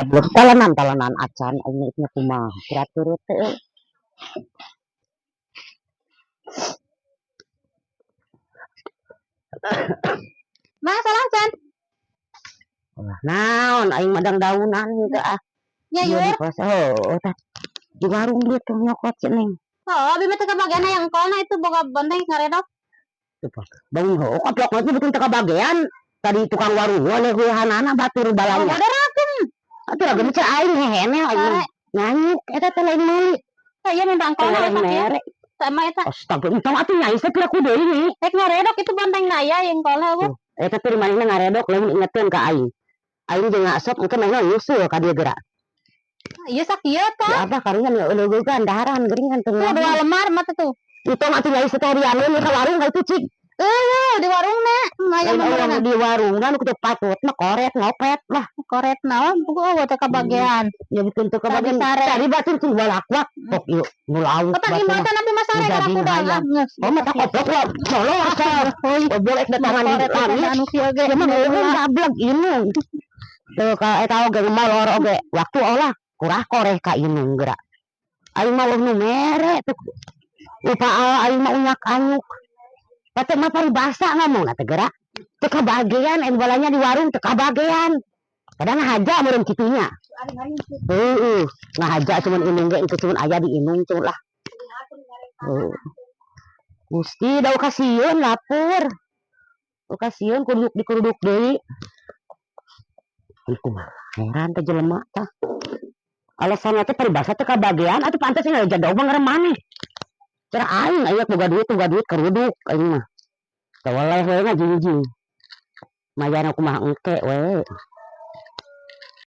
Belum talenan talenan acan aing nya kumaha kira-kira teh euy. Mah salah can. Ulah naon aing madang daunan teh ah. Nya Ieu di yur. pos oh tah. Di warung dia tuh nyokot si Neng. Oh, abi mah teu kabagian hayang kolna itu boga bonteng ngaredok. Bangun heuh koplok mah betul teu kabagean. Tadi tukang warung we leuwehanana batur Oh, balanya. ada ragam. Atuh ragam cek aing hehene aing. Sare. Nyanyuk eta teh lain meuli. Saya minta angkolna Lain eta kieu. mere. Sama eta. Astaga, entong atuh nyai teh pira ku deui nih. Rek ngaredok itu bonteng na aya yang kolna eueuh. Eta teh di manehna ngaredok lain ingeteun ka aing. Aing jeung ngasop engke manehna nyusul ka dieu geura. Ieu sakieu Si tah. Abah karunya leuweung daharan geuring kan teu Tuh dua lemar mah teh tuh. Entong atuh nyai teh dianeun ka warung ka itu cik. Eueuh di warungna. Aya Lain beneran. orang di warung kan kudu patut mah koret ngopet lah. Koret naon puguh eueuh teh kabagean. Ya bikin teu kabagean. Tadi sare. Tadi batur cing balakwak. Pok ieu nu lauk Oh, tadi batur mah mah. teh nabi mah sare Nu kana daging kuda. hayam. Ah, geus. Oh mah koplok lah. Molor asa. Goblok ek datangan di Koret teh langit. anu kieu ge. Ya mah eueuh gablek inung. Teu ka eta oge molor oge. Waktu olah kurah koreh ka inung geura. Aing mah nu mere tuh. Upa aing mah unyak anyuk. Patut mah paribasa ngomong teh geura. Teu kabagean aing balanya di warung teu kabagean. Kadang ngahaja meureun kitunya. Heeh, ngahaja cuman inung ge engke cuman aya di inung cuman lah. Heeh. Gusti da kasieun lapur. Kasieun kudu dikeruduk deui. Ih kumaha heran teh jelema tah. Alasanna teh paribasa teu kabagean atuh pantes nya jadog mah maneh. Cara aing aya boga duit keruduk aing mah. Tawaleh we ngajingjing. Mayana kumaha engke we.